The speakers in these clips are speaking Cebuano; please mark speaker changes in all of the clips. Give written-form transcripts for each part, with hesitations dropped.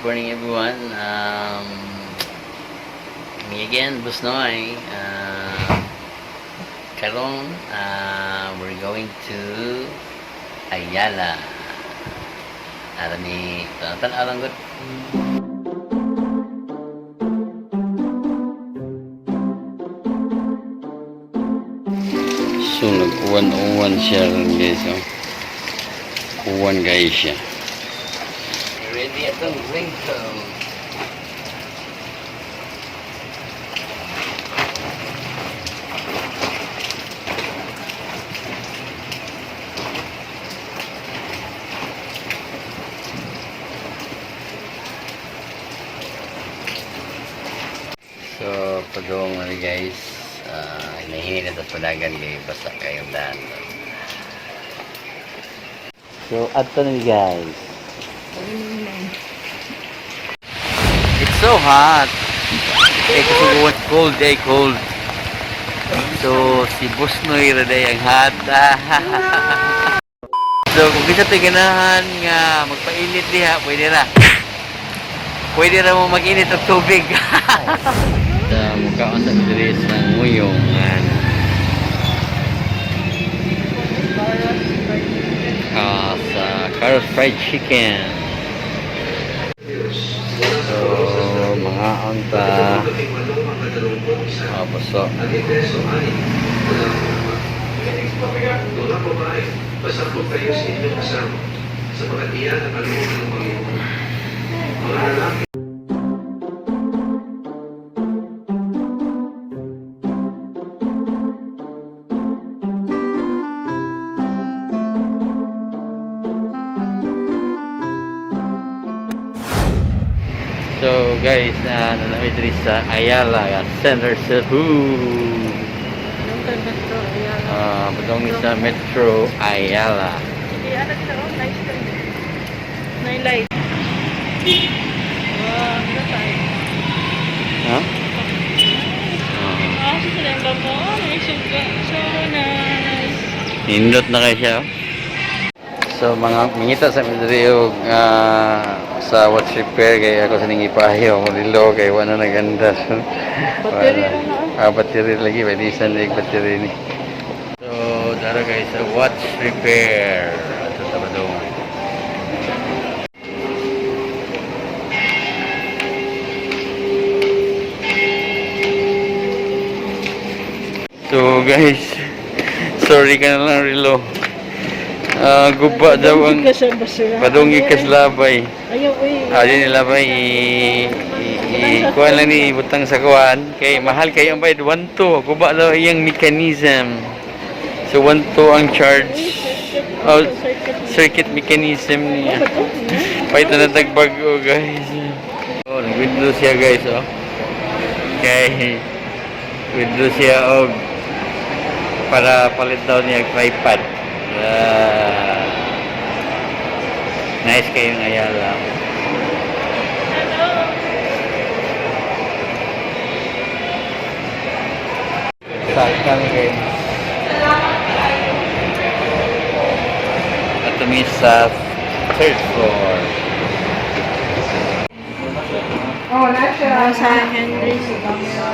Speaker 1: Morning, everyone. Me again, Busnoy. Karon, we're going to Ayala. Ara ni tan-aw lang gud. So, nag-uwan-uwan siya ron, guys. Oh. Uwan, guys, siya. Ready atong ringtone. So, padung na guys. Hinahingi na sa padagan kay basta kayong daan. So, ato na, guys. It's so hot. Eh, kasi was cold day, cold. So, si Busnoy ra day ang hot. So, kung kinsa to'y ganahan nga magpainit diha, pwede ra. Pwede ra mo mag-init og tubig. Sa mukhaon sa diri sa Nguyong. Sa Carlos Fried Chicken. So, mga unta. Baso.
Speaker 2: Mga babae, pasakop kayo sa inyong asawa, sapagkat iyan ang kalooban ng Panginoon. Mga lalaki,
Speaker 1: So guys, naa mi diri sa Ayala Center Cebu.
Speaker 3: Metro Ayala.
Speaker 1: Padung mi sa Metro Ayala.
Speaker 3: Hindi, ano dito? Oh, nice tree. May light. Wow, ang ganda tayo.
Speaker 1: Ha?
Speaker 3: Ah, so sila yung bamo. May suga. So nice.
Speaker 1: Nindot na kayo siya, oh. So mga mangita sa mi diri og sa watch repair kay ako sa ning ipahiyo ako relo kay wala na ganda. So,
Speaker 3: Battery
Speaker 1: wala.
Speaker 3: na na.
Speaker 1: Ah, battery lagi, pwede sa ning battery ni. So, dara guys sa watch repair. Ato sa padung. So guys, sorry ka na lang relo. Ah, guba daw ang
Speaker 3: Ka sa basura.
Speaker 1: padungi kas labay.
Speaker 3: Ayaw, uy.
Speaker 1: Ah, di nila ba i kuan lang ni butang sa kuan kay mahal kayo ang bayad 1.2, guba daw iyang mechanism. So 1.2 ang charge. Oh, circuit mechanism niya. Pahit na natagbago, guys. Oh, nag-withdraw siya, guys, oh. Kay withdraw siya og para palit daw niya og tripod. Ah, nice kayong Ayala.
Speaker 3: Hello.
Speaker 1: Sa kami, guys. At kami sa third floor.
Speaker 3: Nasa Henry's camera.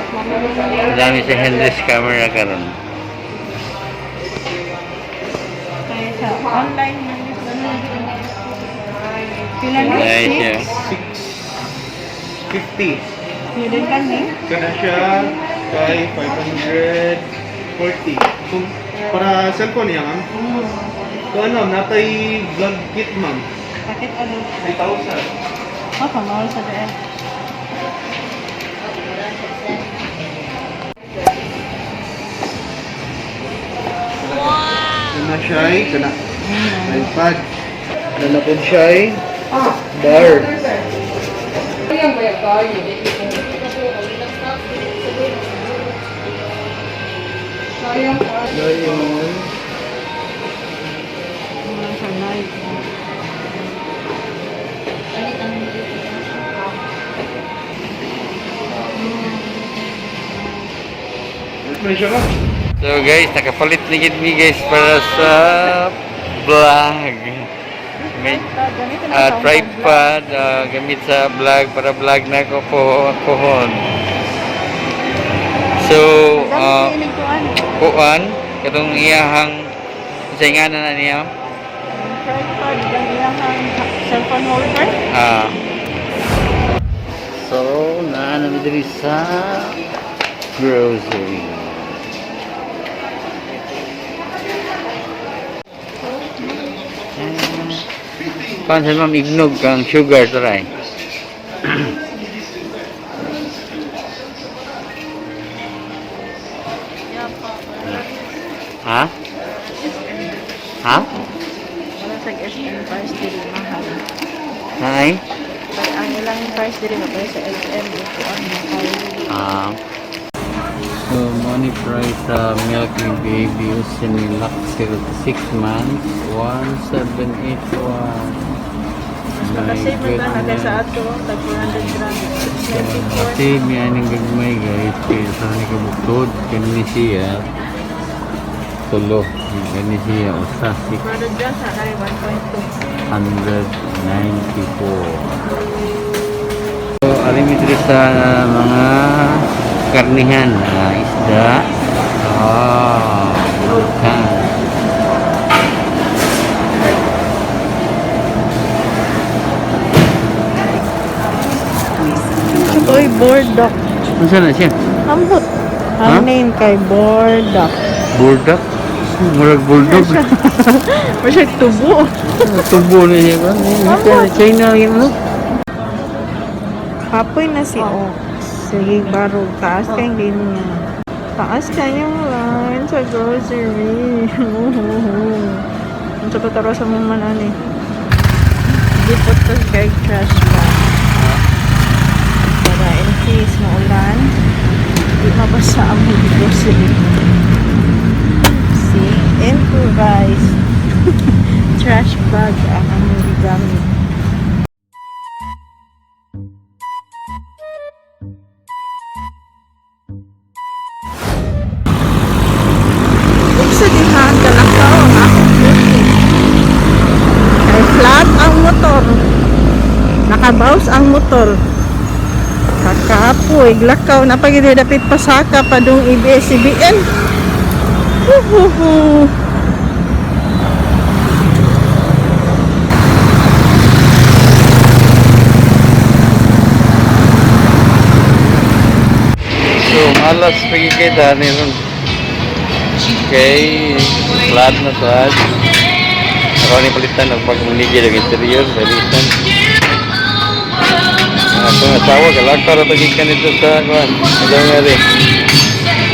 Speaker 1: Ang dami sa Henry's camera karon.
Speaker 3: Kaya sa online man. Pila na?
Speaker 1: Nice, yeah.
Speaker 4: 650.
Speaker 3: Pila ka ni?
Speaker 4: Kana siya kay 540. Kung para cellphone niya, ma'am. So ano, natay vlog kit, ma'am.
Speaker 3: Bakit ano?
Speaker 4: 3,000.
Speaker 3: Oh, pamahal sa daan.
Speaker 4: Kana siya ay, kana. iPad. Kana po siya ay bar. Dayon.
Speaker 3: Mga sa live.
Speaker 4: Ano siya, ma'am?
Speaker 1: So guys, nakapalit na gid mi, guys, para sa vlog. May
Speaker 3: Tripod, gamitin na sa
Speaker 1: tripod, gamit sa vlog para vlog na ko po pohon. So,
Speaker 3: Gamit ni kuan.
Speaker 1: kuan katong iyahang sa nga na niya.
Speaker 3: Tripod ang iyahang cellphone holder.
Speaker 1: Ah. So, naa na mi diri sa grocery. Kuan sa ma'am ignog kang sugar taray. Ha? Ha?
Speaker 3: Wala sa SM price diri mahal.
Speaker 1: Hi.
Speaker 3: Kay ang ilang price diri mabay sa SM kuan mahal.
Speaker 1: Ah. So, money price sa milk ni baby Similac 6 months, 1781.
Speaker 3: Mas makasave man ta na kaysa ato tag 400 grams. 694.
Speaker 1: Kasi may aning gagmay guys, kaya sa ni kabuktod, kani siya, tulo, kani siya, usa,
Speaker 3: 400 grams na kay 1.2.
Speaker 1: 694. So, alim ito sa mga karnihan, isda, ikan.
Speaker 3: Oy, board doc.
Speaker 1: Unsa na siya?
Speaker 3: Ambot.
Speaker 1: Ha?
Speaker 3: Ang name kay board doc.
Speaker 1: Bulldog? Murag bulldog.
Speaker 3: Masya tubo.
Speaker 1: Tubo na siya ba? China yun ano?
Speaker 3: Kapoy na si Ox. Sige, barog. Taas kayong linya. Taas kayong line sa grocery. Ang sa pataro sa mong manan eh. Gipot to kay trash bag. Para in case maulan, di mabasa ang mga grocery. See? Improvised trash bag ang among gigamit. Sa diha ang kalakaw ang akong buti. Kay flat ang motor. Nakabaws ang motor. Kakapoy, glakaw na pag dapit pasaka pa dong ABS-CBN. Huhuhu.
Speaker 1: So, malas pagkikita ni ron. Okay, flat na sad. Ako ni palitan ang pag-manager ng interior, palitan. Ako ng asawa, kalakar at gikan nito sa kuan. Ano nga rin?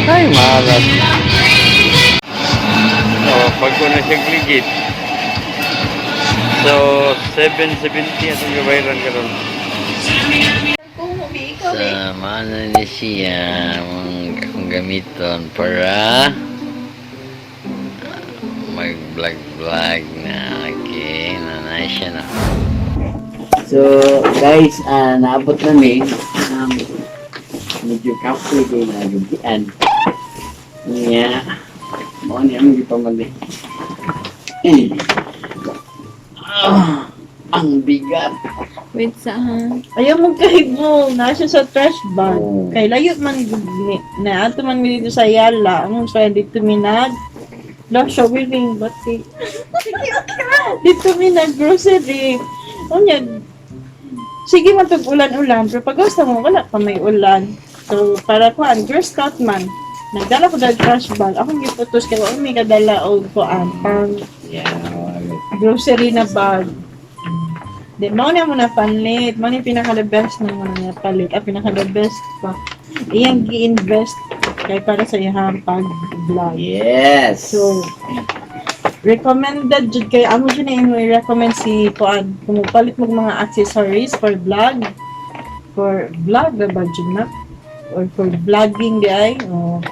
Speaker 1: Ay, malas. Oh, pag ko na siyang ligit. So, 770 atong gabayran karon. Sa maano ni siya ang akong gamiton para mag-vlog-vlog na. Okay, na siya na. So, guys, naabot na mi. Medyo kapoy kayo na gabian. Nga, mao ni ang gipamali. Eh. Ah, ang bigat.
Speaker 3: Wait saan? Ayaw mo kahibong. Nasa sa trash bag.
Speaker 1: Oo.
Speaker 3: Kay layo man gud ni na ato man mi dito sa Yala. Ang sa dito mi nag Lo siya willing bati. Dito mi nag grocery. Unya sige man tug ulan-ulan pero pag gusto mo wala pa may ulan. So para kuan Girl Scout man. Nagdala ko dahil trash bag. Akong giputos kay wa mi kadala og kuan pang
Speaker 1: Yeah.
Speaker 3: grocery na bag. Di, mao na mo na panlit. Mao ni pinaka the best na mo na palit. Ah, pinaka the best pa. Iyang gi-invest kay para sa iyang pag-vlog.
Speaker 1: Yes.
Speaker 3: So, recommended jud kay amo jud na imo i-recommend si kuan kung magpalit mo mga accessories for vlog ba ba jud na or for vlogging di ay o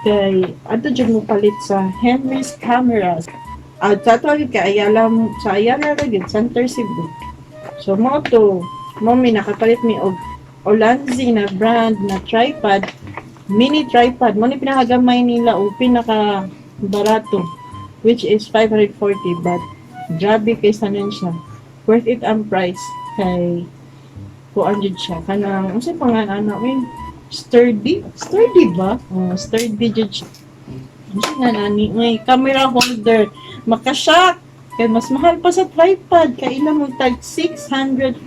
Speaker 3: kay adto jud mo palit sa Henry's Cameras at sa ato gyud kay Ayala sa Ayala ra gyud Center Cebu. So mo to mo mi nakapalit mi og Olanzi na brand na tripod, mini tripod mo ni pinakagamay nila o pinaka barato, which is 540, but grabe kay sanin siya. Worth it ang price kay kuan jud siya, kanang unsay pangalan ana, eh, sturdy, sturdy ba? Oh, sturdy jud siya. Unsa nga nani, may camera holder, makashock kay mas mahal pa sa tripod. Kaila mo tag 650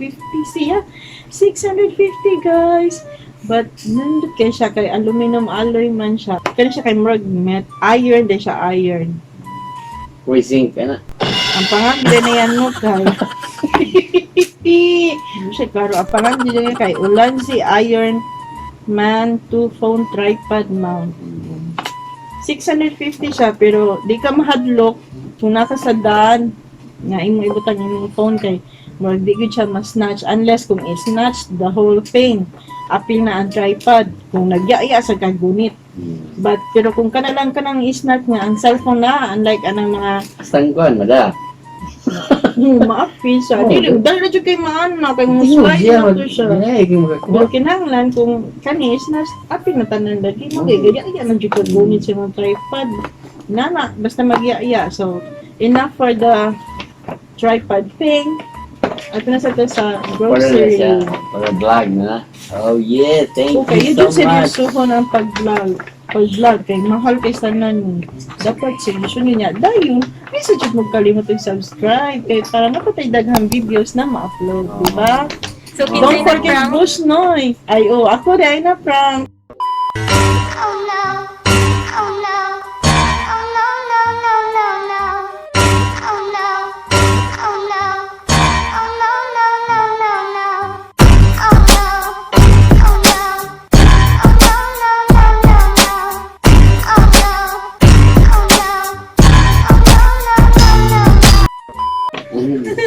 Speaker 3: siya, 650, guys, but nindot kay siya kay aluminum alloy man siya, pero siya kay murag met iron din siya, iron.
Speaker 1: Uy, zinc, ana.
Speaker 3: Ang pangalan na yan mo kay siya, klaro, ang pangalan niya kay Ulanzi Iron Man 2 phone tripod mount. 650 siya, pero di ka mahadlok kung naka sa daan nga imong ibutang imong phone kay murag di gyud siya ma-snatch unless kung i-snatch the whole thing, apil na ang tripod, kung nagyaya sa kagunit. But pero kung kana lang kanang i-snatch nga ang cellphone na, unlike anang mga
Speaker 1: Basta kuan, mada.
Speaker 3: Maapi siya.
Speaker 1: Oh,
Speaker 3: Dili, dahil na jud kay maano kay mo slide na to siya.
Speaker 1: Ay, kung makakuha.
Speaker 3: Pero kinahanglan kung kani is nas apil na tanan lagi mo kay gaya na jud kag gunit sa mga tripod. Nana, basta magyaya. So enough for the tripod thing. At nasa to sa
Speaker 1: Para na
Speaker 3: grocery.
Speaker 1: siya. Para vlog na. Oh yeah, thank
Speaker 3: Okay,
Speaker 1: you
Speaker 3: yun
Speaker 1: so
Speaker 3: yung
Speaker 1: much.
Speaker 3: seryosohon ang pag-vlog. Pag-vlog, kay mahal kay tanan ni. Dapat seryoso niya. Dayon, may sa jud magkalimot og subscribe kay para napatay daghang videos na ma-upload, di ba?
Speaker 5: So,
Speaker 3: Don't
Speaker 5: kinsay na
Speaker 3: forget
Speaker 5: prank?
Speaker 3: Bush Noy. Ay, oh, ako rin ay na prank.
Speaker 6: Oh no. Oh no. Oh no. Oh no. Oh no. Oh no. Oh no. Oh no. Oh no. Oh no. Oh no. Oh no.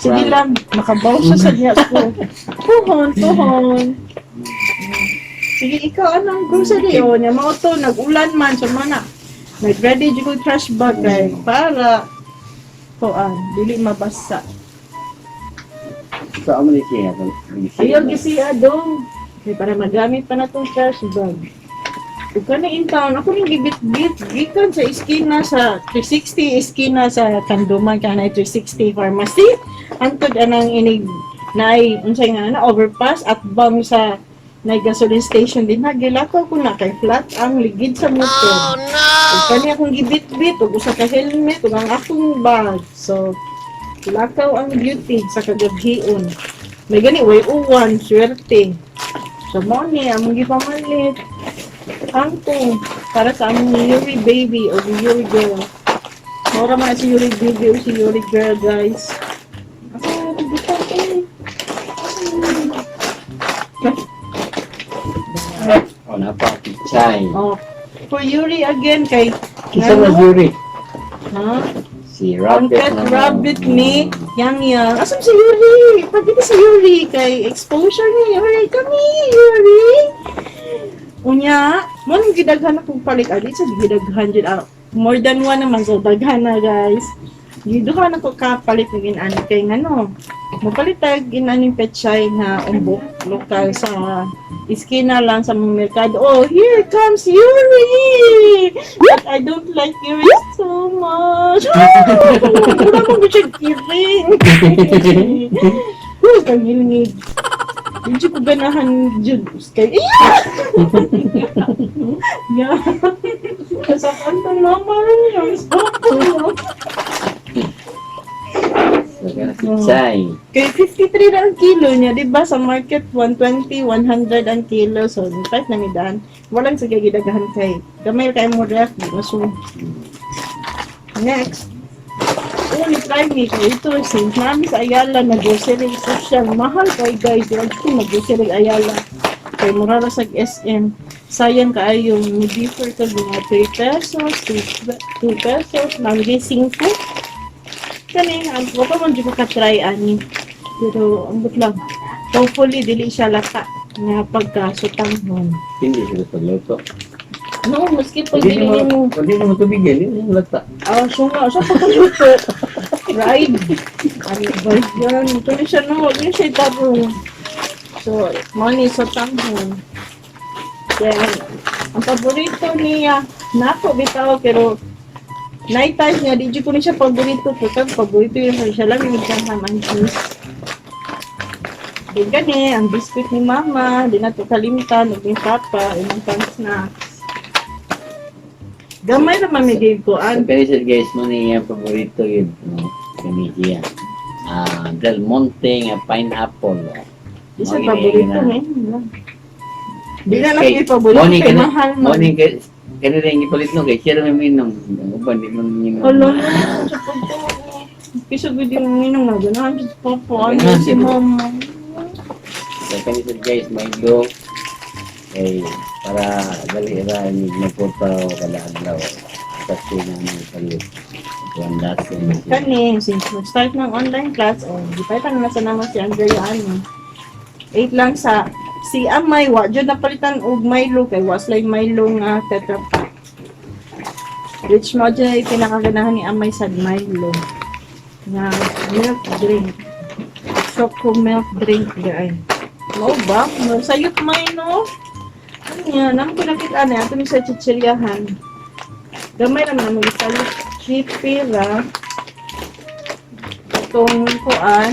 Speaker 3: Sige lang, makabaw siya sa niya ko. Tuhon, tuhon. Sige, ikaw, anong grocery? O, niya, mao to, nag-ulan man, so mana. Nag-ready jud ko trash bag kay para kuan, dili mabasa.
Speaker 1: Sa amo ni siya.
Speaker 3: Ayaw gisi adong. Kay para magamit pa na tong trash bag. Ug kani in town, ako ning gibit-bit gikan sa iskina sa 360, iskina sa Kanduman, kanay 360 Pharmacy. Antod anang inig naay unsay nga na overpass at bang sa nay gasoline station din na gilakaw ko na kay flat ang ligid sa motor. Oh no. Ug kani akong gibit-bit ug usa ka helmet ug ang akong bag. So lakaw ang beauty sa kagabhion. May gani way uwan, swerte. So mo ni among gipamalit. Kangkong para sa among Yuri baby o Yuri girl. Mura man na si Yuri baby o si Yuri girl, guys. Asa na ito dito? Eh.
Speaker 1: Oh, napa pichay.
Speaker 3: Oh, for Yuri again kay
Speaker 1: Kisa na Yuri.
Speaker 3: Ha?
Speaker 1: Si
Speaker 3: Ang
Speaker 1: Rabbit
Speaker 3: pet
Speaker 1: na.
Speaker 3: rabbit ni Yang Yang. Asam si Yuri? Pagkita si Yuri kay exposure ni Yuri. Kami, Yuri! Unya, mo nang gidaghan akong palit. Ah, di sa gidaghan jud. Ah, more than one naman. So, daghan na, guys. Giduhan ako kapalit ng inani kay ngano. Mopalit tag inaning pechay na umbok lokal sa iskina lang sa mga merkado. Oh, here comes Yuri! But I don't like Yuri so much. Wala mong siya kiring. Uy, kangilngig. Hindi ko ganahan jud kay. Iya! Yeah. Kasakan ka naman. Ang sakto.
Speaker 1: So, kana pichay.
Speaker 3: Kay 53 na ang kilo niya, di ba? Sa market, 120, 100 ang kilo. So, kahit namidaan, walang sige gidaghan kay. Gamay kay mo ref, di masu. Next. Only try me ko ito. Since namin sa Ayala, nag-grocery social. Mahal kay, guys. Di ko mag-grocery Ayala. Kay mura ra sa SM. Sayang kaayo, ni differ ka mga 3 pesos, 2 pesos, nanggi 5. Kani, ang wala man jud ko ka-try ani. Pero ambot lang. Hopefully dili siya lata nga pagkasutanghon.
Speaker 1: Hindi sila pagluto.
Speaker 3: No, maski pag
Speaker 1: Hindi
Speaker 3: dili
Speaker 1: mo,
Speaker 3: mo
Speaker 1: hindi mo tubig yan. Hindi mo lata.
Speaker 3: Ah, siya nga, siya pagkaluto. Right. Ano ba yan? Ito na siya, no? Huwag niyo siya itabong. So, money sa tanghon. Then, ang paborito niya, nako bitaw, pero Night times nga, di jud ko ni siya paborito. Puta, paborito yun siya lang yung ham and cheese. Di gani, ang biscuit ni Mama, di na to kalimtan, ug ni Papa, imong pang snacks. Gamay ra man mi gay
Speaker 1: Sa
Speaker 3: kuan.
Speaker 1: Perisad guys, mo ni iyang paborito yun. No? Kani siya. Ah, Del Monte nga pineapple.
Speaker 3: Di siya
Speaker 1: Mo
Speaker 3: paborito
Speaker 1: gini
Speaker 3: eh. Di na
Speaker 1: Kay-
Speaker 3: lang paborito
Speaker 1: mo ni
Speaker 3: kay
Speaker 1: kana-
Speaker 3: mahal
Speaker 1: Mo
Speaker 3: man.
Speaker 1: ni kay kani rin ipalit no kay siya ra may minom. Ang uban di man minom.
Speaker 3: Hala na, sa pagtuo. Kisa gud yung ninong nga ganahan si Papa, ano
Speaker 1: Ganahan
Speaker 3: si
Speaker 1: siya.
Speaker 3: Mama.
Speaker 1: Sa Perisad guys, Milo. Kay para dali ra ni nagpunta kada adlaw. Kasi na nang palit. One last na siya.
Speaker 3: Kani, since mag-start ng online class, oh, di pa na sa naman si Andrea ano. 8 lang sa si Amay, wa jud napalitan og Milo kay was like Milo nga Tetra Pak. Which mo jud ay pinakaganahan ni Amay sa Milo nga milk drink. Choco milk drink gaay. Mao ba? Mo sayot may no. Ano yan? Naman ko nakita na ato ni sa chichiryahan. Gamay ra man mo salit chipira itong kuan,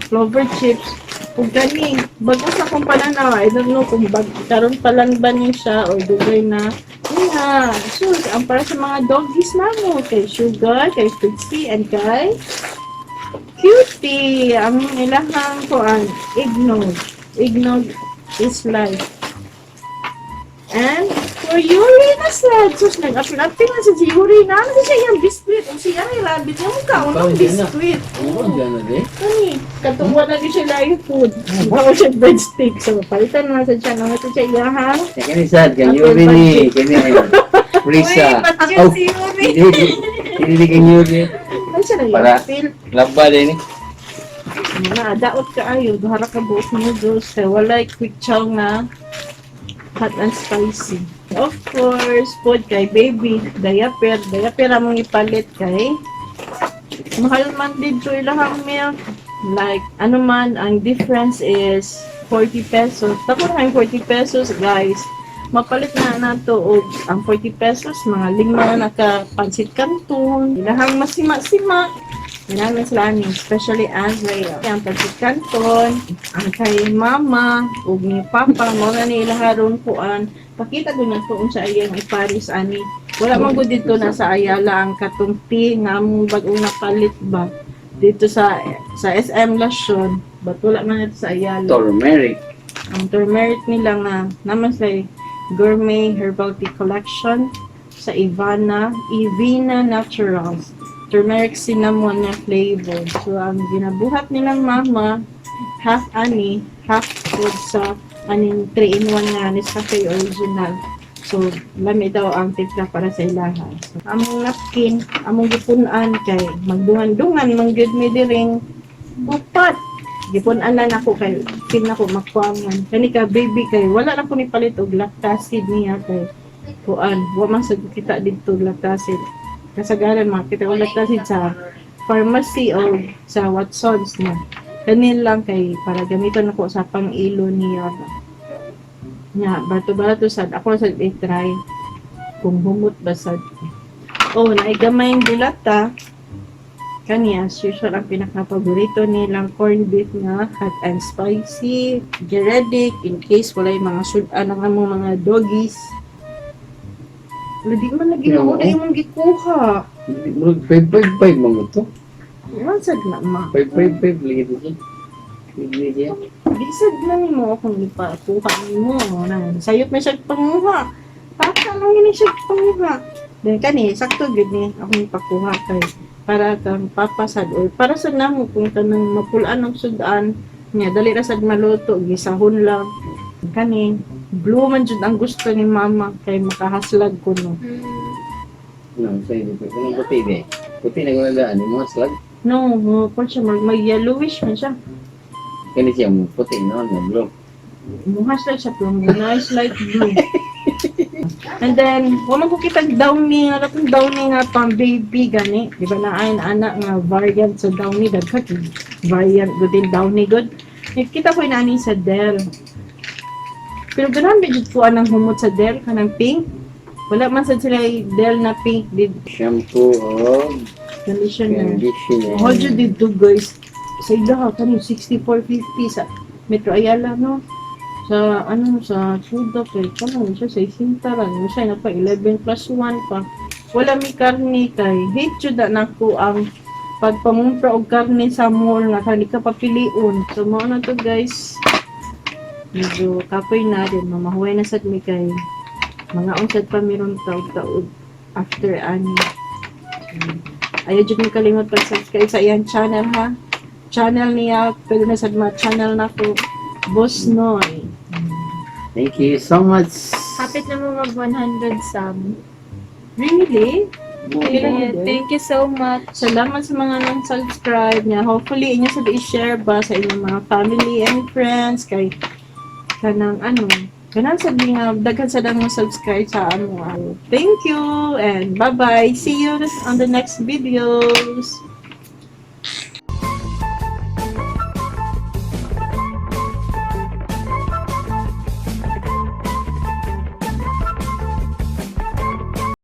Speaker 3: clover chips. Ug kani, bago sa akong pananaw, I don't know kung karon pa lang ba ni siya or dugay na. Nga, sus, ang para sa mga doggies na mo, kay Sugar, kay Fritzy, and kay Cutie. Ang ilahang kuan, Ignog. Ignog is life. And for Yuri na sad. Sus, nag-apil-apil na si Yuri na. Ano siya yung biscuit? O siya ay rabbit. Yung mukha,
Speaker 1: Ikaw,
Speaker 3: unang
Speaker 1: hindi na.
Speaker 3: biscuit.
Speaker 1: Oo, gano'n eh.
Speaker 3: Kani, katuwa na gyud siya layo food. Bago siya breadstick. So, palitan na sa siya. Naman sa siya iyahang.
Speaker 1: Kaya kani sad, kan Yuri ni, kani Risa.
Speaker 5: Uy,
Speaker 1: Oh,
Speaker 5: si Yuri.
Speaker 1: hindi, hindi kan Yuri.
Speaker 3: Ano siya na
Speaker 1: Para.
Speaker 3: apil.
Speaker 1: Laba din eh.
Speaker 3: Na, daot ka ayo. Duha ra ka buok noodles. Kay walay quick chow nga hot and spicy. Of course, food kay baby. Diaper. Diaper among ipalit kay mahal man dito ilahang milk. Like, ano man, ang difference is 40 pesos. Tapos na yung 40 pesos, guys. Mapalit na nato og ang 40 pesos, mga lima na naka pansit canton. Ilahang masima-sima. Ilahang sila ani, especially Andrea. Ang pansit canton, ang kay mama, ug ni papa, mao na ni ilaharon kuan. Pakita ko na to unsa iyang iparis ani. Wala man gud dito na sa Ayala ang katong tea nga among bag-ong napalit ba dito sa SM Lasyon, but wala man dito sa Ayala.
Speaker 1: Turmeric.
Speaker 3: Ang turmeric nila nga naman sa Gourmet Herbal Tea Collection sa Ivana, Ivina Naturals. Turmeric cinnamon na flavor. So, ang ginabuhat nilang mama, half ani, half food sa aning 3-in-1 nga Nescafe original. So, lami daw ang timpla para sa ilaha. So, among napkin, among gipunan kay magdungan-dungan, manggid mi diring upat. Gipunan na nako kay kin nako makuangan. Kani ka baby kay wala na ko ni palit og lactacid niya kay kuan. Wa man sad kita didto og lactacid. Kasagaran makita og lactacid sa pharmacy o sa Watsons na. Kani lang kay para gamiton nako sa pang-ilo niya. Nya, bato-bato sad ako sad i-try kung humot ba sad. Oh, naigamay yung dilata. Kani, as usual, ang pinaka-paborito nilang corned beef nga hot and spicy. Get ready in case walay mga sudan ang among mga doggies. Wala, di man lagi na
Speaker 1: Oo.
Speaker 3: na imong gikuha.
Speaker 1: Murag 555 man to.
Speaker 3: Wala sad na ma.
Speaker 1: 555 lagi to siya. Hindi siya.
Speaker 3: Di sad na nimo akong ipakuha nimo. Na, sayop na siya panguha. Paka lang yun siya panguha. Then kani, sakto gud ni akong ipakuha kay para kang papasad or para sa namo kung kanang mapulaan ang sudan niya dali ra sad maluto gisahon lang kani blue man jud ang gusto ni mama kay makahaslag ko no.
Speaker 1: No, sa hindi ko. Kanang puti di. Puti na ko na ano mo slag.
Speaker 3: No mo po siya mag yellowish man siya.
Speaker 1: Kani siya mo puti no, na blue.
Speaker 3: Muhaslag siya pero nice light blue. And then, wala ko kitag downy, nga katong downy nga pang baby gani. Di ba na ay anak nga variant sa downy daghan variant gud din downy good. Nakita ko inani sa Dell. Pero ganahan ba jud ko anang humot sa Dell kanang pink. Wala man sad sila Dell na pink did
Speaker 4: Shampoo o
Speaker 3: conditioner.
Speaker 4: conditioner.
Speaker 3: Mahal jud dito, guys. Sa ila kani 64.50 sa Metro Ayala, no. Sa ano, sa Chuda kay kano siya sa 60 ra no siya na pa 11 plus 1 pa. Wala mi karne kay hate jud na nako ang pagpangumpra og karne sa mall nga kani ka papilion. So mao na to, guys. Medyo kapoy na din, mamahuway na sad mi kay mga unsad pa miron taog-taog after ani. Ayaw jud mo kalimot pag-subscribe sa iyang channel, ha. Channel niya, pwede na sad ma channel na ko. Boss Noy.
Speaker 4: Thank you so much.
Speaker 5: Hapit na mo mag 100 sub.
Speaker 3: Really?
Speaker 5: Yeah, thank you so much.
Speaker 3: Salamat sa mga nang-subscribe niya. Hopefully, inyo sad i-share ba sa inyong mga family and friends kay kanang ano, kanang sabi nga daghan sa mo subscribe sa amo. Thank you and bye-bye. See you on the next videos.